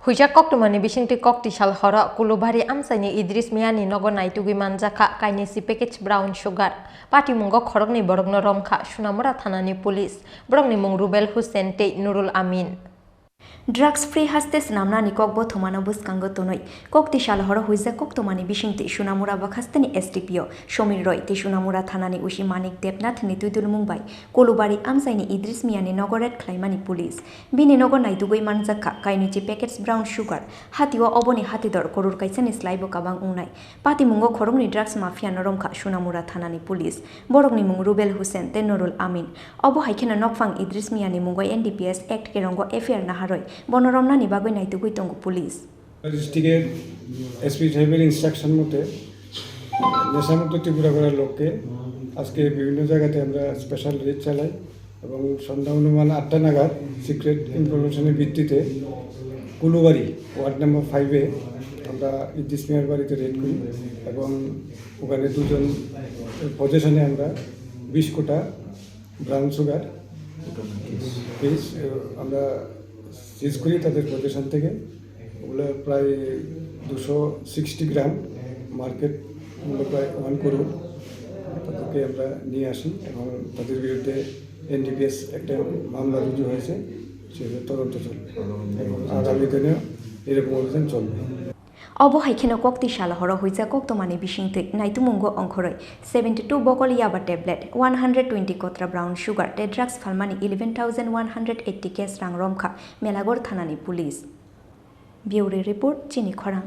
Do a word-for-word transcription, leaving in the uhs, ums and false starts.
Huijak koktwmani bisingtwi koktisal horo Kulubari amchaini Idris Miyani nogo naitugwi manjakha kainwi si package brown sugar. Patimungo khoroknwi borokno romkha Sunamura thanani police. Borokni mung Rubel Hussein tei Nurul Amin. Drugs free haste swnamnani kokbo thumano bwskango tonwi koktisal horo huijak koktwmani bisingtwi Sunamura bakhasteni S D P O Somir Roy tei Sunamura thanani usi Manik Debnath ni twidulmung bai Kulubari amchaini Idris Miyani nogo raid khlaimani police. Bini nogo naitugwi manjakha kainwi chi packets brown sugar. Hatio oboni hatidor koror kaisani slaibo kabang wngnai. Patimungo khoroknwi drugs mafia no romkha Sunamura thanani police. Borokni mung Rubel Hussein tei Nurul Amin. Obo hai kheno nokphang Idris Miyani mungo N D P S Act kerongo F I R naharwi bono romnani bagwi naitugwi tongo police. ডিস্ট্রিক্টের এসপি সাহেবের ইনস্ট্রাকশন মতে নেশামুক্ত ত্রিপুরা করার লক্ষ্যে আজকে বিভিন্ন জায়গাতে আমরা স্পেশাল রেড চালাই এবং সন্ধ্যা অনুমান আটটা নাগাদ সিক্রেট ইনফরমেশনের ভিত্তিতে কুলুবাড়ি ওয়ার্ড নাম্বার ফাইভে আমরা ইদ্রিস মিয়ার বাড়িতে রেড করি এবং ওখানে দুজন পজিশনে আমরা বিশ কোটা ব্রাউন সুগার পিস আমরা সিজ করি তাদের পজিশন থেকে। ওগুলো প্রায় দুশো সিক্সটি গ্রাম, মার্কেট মূল্য প্রায় ওয়ান করোড়। তাদেরকে আমরা নিয়ে আসি এবং তাদের বিরুদ্ধে এনডিপিএস একটা মামলা রুজু হয়েছে, সেটা তদন্ত চলবে এবং আগামী দিনেও এরকম অভিযান চলবে। Obo hai kheno koktisal horo huijak koktwmani bisingtwi naitumungo ongkhorwi seventy two bokol yaba tablet, one hundred twenty kotra brown sugar tei drugs phalmani eleven thousand one hundred eighty cash rang romkha Melagur thanani police. Bureau report, Chini Khorang.